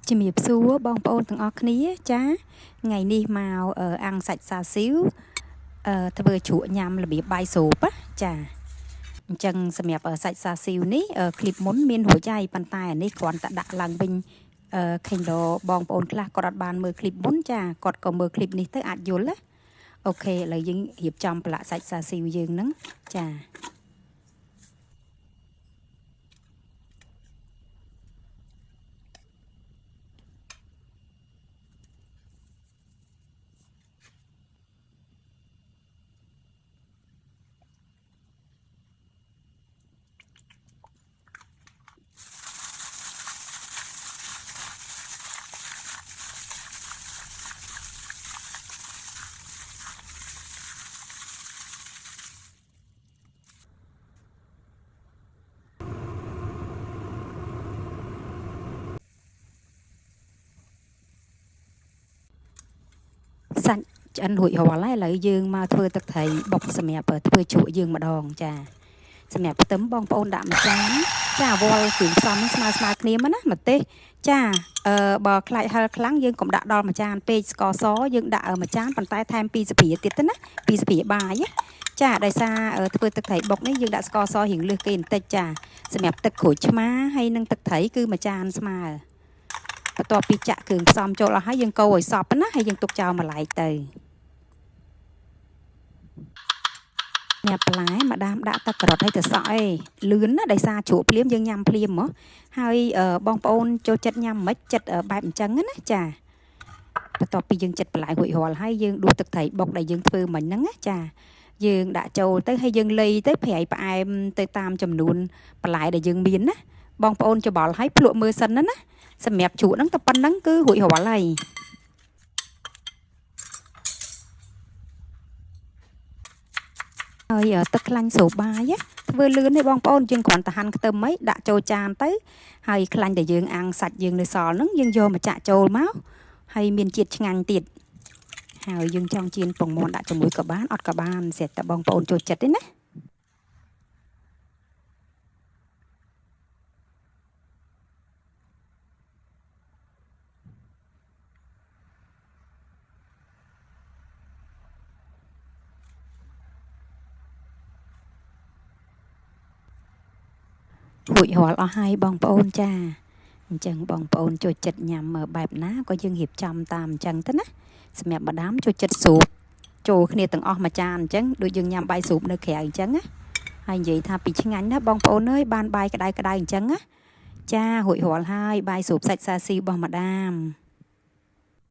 ជំរាបសួរបងប្អូនទាំងអស់គ្នាចាថ្ងៃនេះមកអាំងសាច់សាស៊ីវធ្វើជ្រក់ញ៉ាំរបៀបបាយស្រូបណាចាអញ្ចឹងសម្រាប់សាច់សាស៊ីវនេះឃ្លីបមុនមានរួចហើយប៉ុន្តែអានេះគ្រាន់តែដាក់ឡើងវិញខេងលោបងប្អូនខ្លះគាត់អត់បានមើលឃ្លីបមុនចាគាត់ក៏មើលឃ្លីបនេះទៅអាចយល់ណាOK ឥឡូវយើងរៀបចំប្រឡាក់សាច់សាស៊ីវយើងហ្នឹងចា សាច់ឆ្អិនរួចរាល់ហើយឥឡូវយើងមកធ្វើទឹកត្រីបុកសម្រាប់ធ្វើជ្រក់យើងម្ដងចាសម្រាប់ខ្ទឹមបងប្អូនដាក់មួយចានចាវល់គ្រឿងផ្សំស្មើស្មើគ្នាមកណាម្ទេសចាអឺបើខ្លាចហិលខ្លាំងយើងកុំដាក់ដល់មួយចានពេកស្ករសយើងដាក់មួយចានប៉ុន្តែថែម2ស្លាបព្រាទៀតទៅណា2ស្លាបព្រាបាយចាដោយសារធ្វើទឹកត្រីបុកនេះយើងដាក់ស្ករសរៀងលើសគេបន្តិចចាសម្រាប់ទឹកក្រូចឆ្មាហើយនិងទឹកត្រីគឺមួយចានស្មើបន្ទាប់ពីចាក់គ្រឿងផ្សំចូលអស់ហើយយើងកូរឲ្យសព្វណាហើយយើងទុកចោលមួយឡែកទៅញ៉ាំបន្លែម្ដាមដាក់ទឹកការ៉ុតឲ្យទៅសក់ឯងលឿនណាដោយសារជ្រក់ភ្លាមយើងញ៉ាំភ្លាមហ៎ហើយបងប្អូនចូលចិត្តញ៉ាំមិនចិត្តបែបអញ្ចឹងណាចាបន្ទាប់ពីយើងចិត្តបន្លែរួចរាល់ហើយយើងដួសទឹកត្រីបុកដែលយើងធ្វើមិញហ្នឹងណាចាយើងដាក់ចូលទៅហើយយើងលៃទៅប្រៃផ្អែមទៅតាមចំនួនបន្លែដែលយើងមានណាបងប្អូនច្បល់ឲ្យភ្លក់មើលសិនណាណាសម្រាប់ជ្រក់ហ្នឹងតែប៉ុណ្្នឹងគឺរួចរាល់ហើយហើយទឹកខ្លាញ់ស្រូបបាយធ្វើលឿនទេបងប្អូនយើងគ្រាន់តែហាន់ខ្ទឹមអីដាក់ចូលចានទៅហើយខ្លាញ់ដែលយើងអាំងសាច់យើងនៅសល់ហ្នឹងយើងយកមកចាក់ចូលមកហើយមានជាតិឆ្ងាញ់ទៀតហើយយើងចង់ចៀនពងមាន់ដាក់ជាមួយក៏បានអត់ក៏បានស្រាប់តែបងប្អូនចូលចិត្តទេណារួចរាល់អស់ហើយបងប្អូនចាអញ្ចឹងបងប្អូនចូលចិត្តញ៉ាំបែបណាក៏យើងរៀបចំតាមអញ្ចឹងទៅណាសម្រាប់ម្ដាមចូលចិត្តស្រូបចូលគ្នាទាំងអស់មួយចានអញ្ចឹងដូចយើងញ៉ាំបាយស្រូបនៅក្រៅអញ្ចឹងណាហើយនិយាយថាពីឆ្ងាញ់ណាបងប្អូនអើយបានបាយក្តៅក្តៅអញ្ចឹងណាចារួចរាល់ហើយបាយស្រូបសាច់សាស៊ីរបស់ម្ដាម។